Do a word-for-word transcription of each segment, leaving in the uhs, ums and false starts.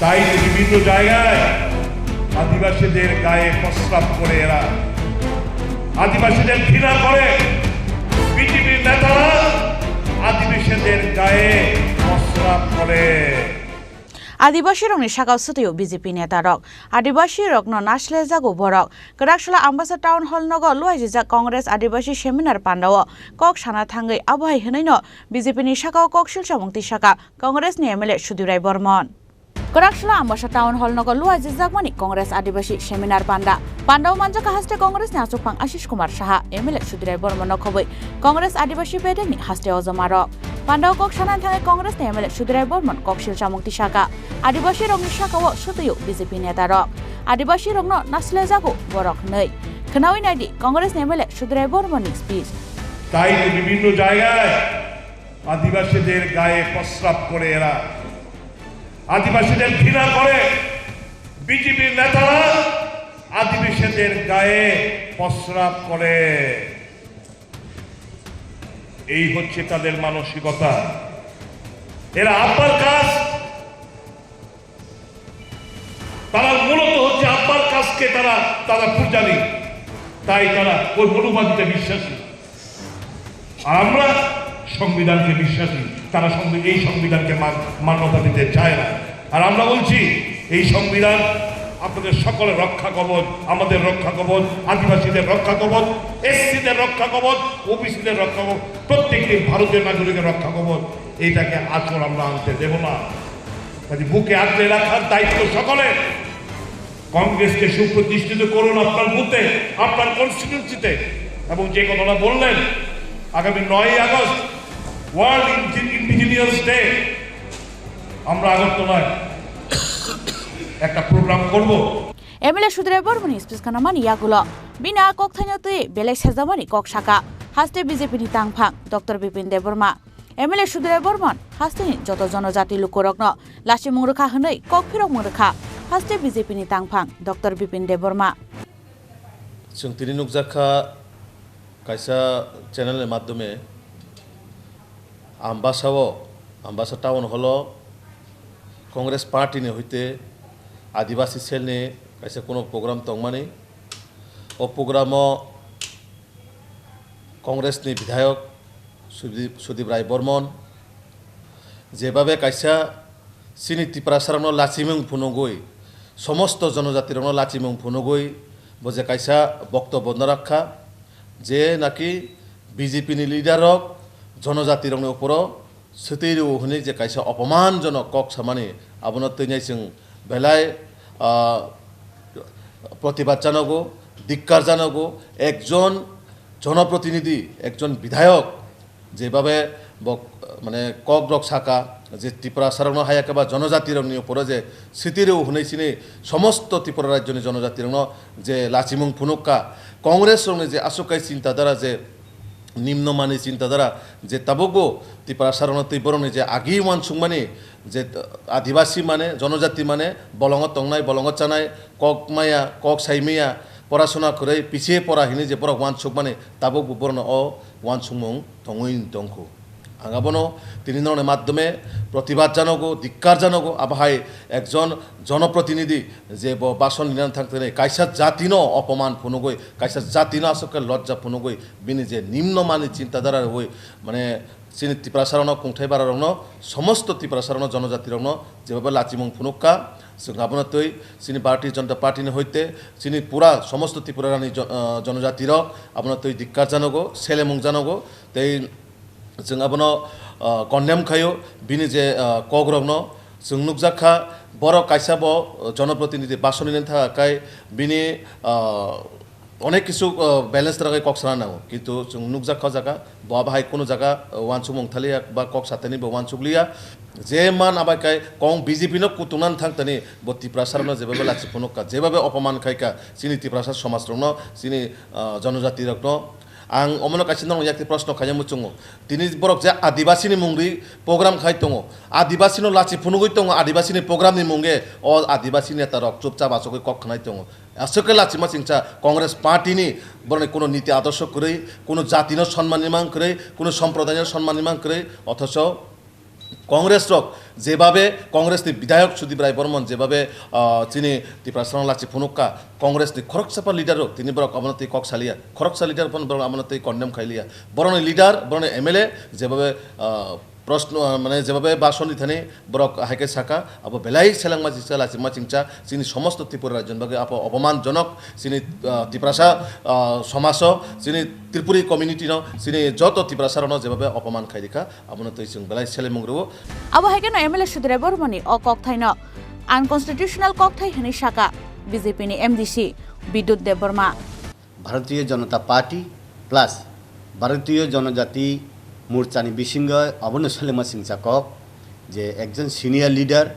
তাই তো বিভিন্ন জায়গায় আদিবাসীদের গায়ে প্রস্রাব করে এরা, আদিবাসীদের ঘৃণা করে। বিজেপির নেতারা আদিবাসীদের গায়ে প্রস্রাব করে। Adibasi rokni sakao swtwio B J P neta rok. Adibasi rokno naslejago borok. Kwraksula Ambasa Town Hall nogo luaijijak Congress Adibasi Seminar Pandao kok sana thangwi abo hai hwnwino B J P ni sakao kok silsamung tisaka Congress ni M L A Sudhir Rai Bormon. Kwraksula Ambasa Town Hall nogo luaijijakmani Congress Adibasi Seminar Panda. Pandao manjakha haste Congress ni achukphang Ashish Kumar Saha, M L A Sudhir Rai Bormon no khobwi Congress Adibasi bedek ni haste ojoma rok. Pandao kok sanani thangwi Congress ni M L A Sudhir Rai Bormon kok silsamung tisaka. Adibasi rokni sakao swtwio B J P neta rok. Adibasi rokno naslejago borok hwnwi. Khwnawi naidi Congress ni M L A Sudhir Rai Bormon ni speech. তাই তো বিভিন্ন জায়গায় আদিবাসীদের গায়ে প্রস্রাব করে এরা, আদিবাসীদের ঘৃণা করে। বিজেপির নেতারা আদিবাসীদের গায়ে প্রস্রাব করে। এই হচ্ছে তাদের মানসিকতা। এরা আপার কাস্ট, তারা মূলত হচ্ছে আপার কাস্টকে তারা, তারা পূজারী, তাই তারা ওই মনুবাদিতে বিশ্বাসী। আর আমরা সংবিধানকে বিশ্বাসী, তারা সংবি-, এই সংবিধানকে মান-, মান্যতা দিতে চায় না। আর আমরা বলছি, এই সংবিধান আপনাদের সকলের রক্ষা কবচ, আমাদের রক্ষা কবচ, আদিবাসীদের রক্ষা কবচ, এসসিদের রক্ষা কবচ, ওবিসিদের রক্ষা কবচ, প্রত্যেকটি ভারতীয় নাগরিকের রক্ষা কবচ। এইটাকে আচল আমরা আনতে দেব না। কাজে বুকে আগলে রাখার দায়িত্ব সকলের। কংগ্রেসকে সুপ্রতিষ্ঠিত করুন আপনার বুথে, আপনার কনস্টিটিউয়েন্সিতে। এবং যে কথাটা বললেন, আগামী নয়ই আগস্ট ওয়ার্ল্ড ইন্ডি-, ইন্ডিজিনিয়াস ডে, আমরা আগরতলায় একটা প্রোগ্রাম করব। M L A Sudhir Rai Bormon ni speech khwnamani yagulo bini a kok thaino twi belai sejamani kok saka haste B J P ni tangphang Doctor Bipin Debbarma. M L A Sudhir Rai Bormon hasteni joto jonojati lukurokno lachimung rwkha hwnwi kok phirokmung rwkha haste B J P ni tangphang Doctor Bipin Debbarma. Chwng tini nukjakha kaisa channel ni madhyome Ambasao, Ambasa town hall-o Congress party ni hoite Adibasi cell ni kaisa kuno program tongmani. O program-o Congress ni bidhayok Sudip, Sudip Rai Bormon jebabe kaisa chini Tiprasarokno lachimung phunugwi, somosto jonojatirokno lachimung phunugwi bo je kaisa boktobbo no rakha, je naki B J P ni leader rok jonojatirokni uporo swtwi rw hwnwi je kaisa opomanjonok kok samani, abono twinai chwng belai, ah, protibad janogo, dikkar janogo. Ekjon jonoprotinidhi, ekjon bidhayok jebabe bo, mane, kok rok saka je Tiprasarokno haya khe ba jonojatirokni uporo je swtwi rw hwnwi chini somosto Tripura rajyoni jonojatirokno je lachimung phunukka, Congress rokni je aswk kai chintadara je nimno mani chintadara je tabukbo Tiprasarokno tei borokni je agi uansukmani je adibasi mane, jonojati mane, bolongo tongnai, bolongo chanai, kok maya, kok sai maya, porasona kwrwi, pichiye pora hinwi je borok uansukmani, tabukbo borokno o uansukmung tongwi tongkhu. Ang abono tini norokni madhyome protibad janogo, dikkar janogo, abo hai ekjon jonoprotinidhi je bo bason linani thangtani kaisa jatino opoman phunugwi, kaisa jatino aswk khe lojja phunugwi, bini je nimno mani chintadara rwui, mane, chini Tiprasarokno, kungthai bararokno, somosto Tiprasarokno, jonojatirokno jebabe lachimung phunukka, chwng abono twi chini Bharatiya Janata Party ni hoite chini pura somosto Tripura rani jo-, ah, jonojatirok abono twi dikkar janogo, selemung janogo, tei chwng abono, ah, condemn khaio, bini je, ah, kokrokno chwng nukjakha, borok kaisa bo, ah, jonoprotinidhi basoni nani thaka kai bini, ah, onek kisu, ah, balance rwgwi kok sana nango, kintu chwng nukjakha o jaga bo abo hai kunu jaga, ah, uansukmung thaliya ba kok satani bo uansukliya, je man abai kai kong B J P no kutungnani thangtani bo Tiprasarokno jebabe lachi phunukka, jebabe opoman khaika chini Tiprasa somajrokno, chini, ah, jonojatirokno. Ang omono kaisa norok yakti proshno khaina muchungo. Tini borok je Adibasini mungri program khai tongo, Adibasino lachi phunugwi tongo, Adibasini programni munge o Adibasi netarok chupchap achugwi kok khnai tongo. Aswk khe lachima chingcha Congress partyni borokni kuno niti adorsho kwrwi, kuno jatino sonman ni mang kwrwi, kuno somprodaino sonman ni mang kwrwi, othocho Congress rok jebabe Congress ni bidhayok Sudip Rai Bormon jebabe, ah, chini Tiprasa rok lachi phunuk kha, Congress ni khoroksa pa leader rok tini borok abono twi kok saliya, khoroksa leader phano borok abono twi condemn khailiya. Borok ni leader, borok ni M L A jebabe, ah, proshno, ah, mane jebabe bhason di thani borok hai khe saka, abo belai selengma chingcha, lachima chingcha, chini somosto Tripura rajyoni bagwi abo opoman jonok, chini, ah, Tiprasa, ah, somajo, chini Tripuri community no, chini joto Tiprasa rok no jebabe opoman khai rikha. Abono twi chwng belai selemung rwo. Abo hai kheno M L A Sudip Rai Bormoni o kokthaino unconstitutional kokthai hwnwi saka B J P ni M D C Bidyut Debbarma. Bharatiya Janata Party plus Bharatiya Janajati Morcha ni bisingo abono selema singcha kok je ekjon senior leader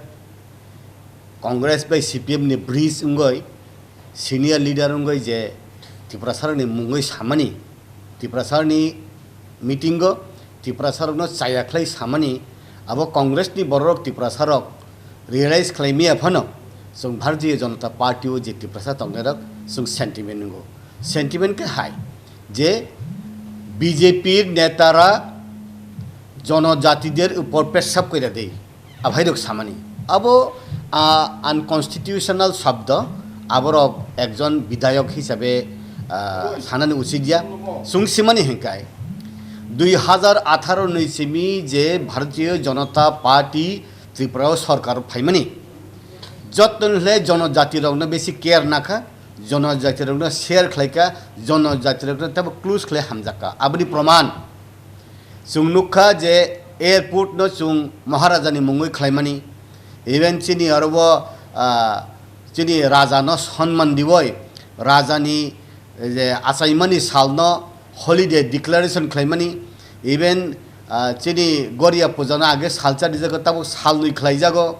Congress bai C P M ni bridge wngwi senior leader wngwi je Tiprasarokni mungwi samani, Tiprasarokni meeting o Tiprasarokno chaya khlai samani, abo Congress ni bororok Tiprasarok realize khlai maya phano chwng Bharatiya Janata Party o je Tiprasa tongnairok chwng sentiment wngo. Sentiment khe hai je B J P netara jonojatider upor pesab koira de. Abhairok samani. Abo, ah, unconstitutional shabdo, aborok ekjon bidhayok hisabe, ah, sanani uchit ya. Chwng simani hinkai. Dui hazar atharo ni simi je Bharatiya Janata Party Tripura o sorkar phaimani. Jotoni hwle jonojati rokno besi care nakha, jonojati rokno share khlaikha, jonojati rokno tebo close khlai hamjakha. Aboni proman. Chwng nukha je airport no chwng Maharaja ni mungwi khlaimani, even chini aro bo, ah, chini raja no sonman diwi, raja ni je achaimani sal no holiday declaration khlaimani, even, ah, chini Goria puja no age salsa dijago, tabuk salnwi khlaijago.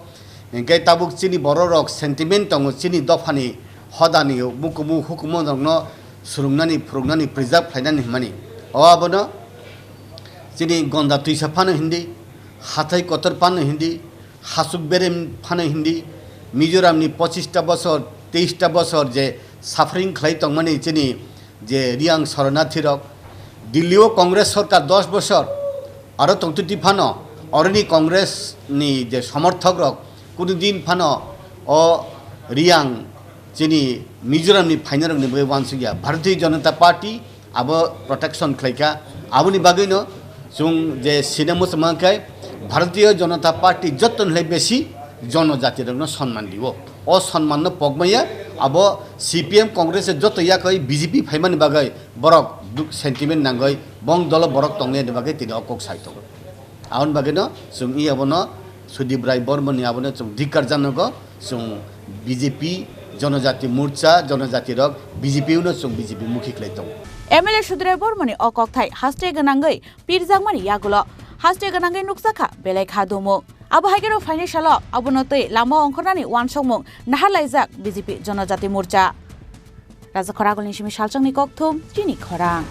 Hinkhe tabuk chini bororok sentiment tongo, chini dophani hodani mukumu hukumu rokno swrwngnani, phwrwngnani, preserve khlainani hwnmani. O abono chini gonda twisa phano hindi, hathai kotor phano hindi, hasuk berem phano hindi, Mizoramni pochista bosor, teista bosor je suffering khlai tongmani chini je Riyang Saranarthi rok, Delhi o Congress sorkar dos bosor, aro tongtwtwi phano, oroni Congress ni je somorthok rok, kunu din phano o Riyang chini Mizoram ni phainai rok ni bagwi uansukya. Bharatiya Janata Party abo protection khlaikha, aboni bagwino chwng je sina muchung mankhe Bharatiya Janata Party jottoni hwlai besi jonojati rokno sonman diwo. O sonman no pokmaya abo C P M Congress joto yakoi B J P phaimani bagwi borok duk sentiment nangoi bong dolo borok tongnai ni bagwi tini o kok sai tongo. Aboni bagwino chwng i abono Sudip Rai Bormoni abono chwng dhikar janogo, chwng B J P, Jonojati Morcha, jonojati rok B J P no chwng B J P mukhi khlai tongo. M L A Sudip Rai Bormoni o kokthai haste gwnangwi pirjakmani yagulo haste gwnangwi nukjakha belai kha dumu. Abo hai kheno phaini salo abono twi lama ongkhornani uansukmung nahar laijak B J P Jonojati Morcha. Raja Khoragulni simi salchangni kokthum chini khorang.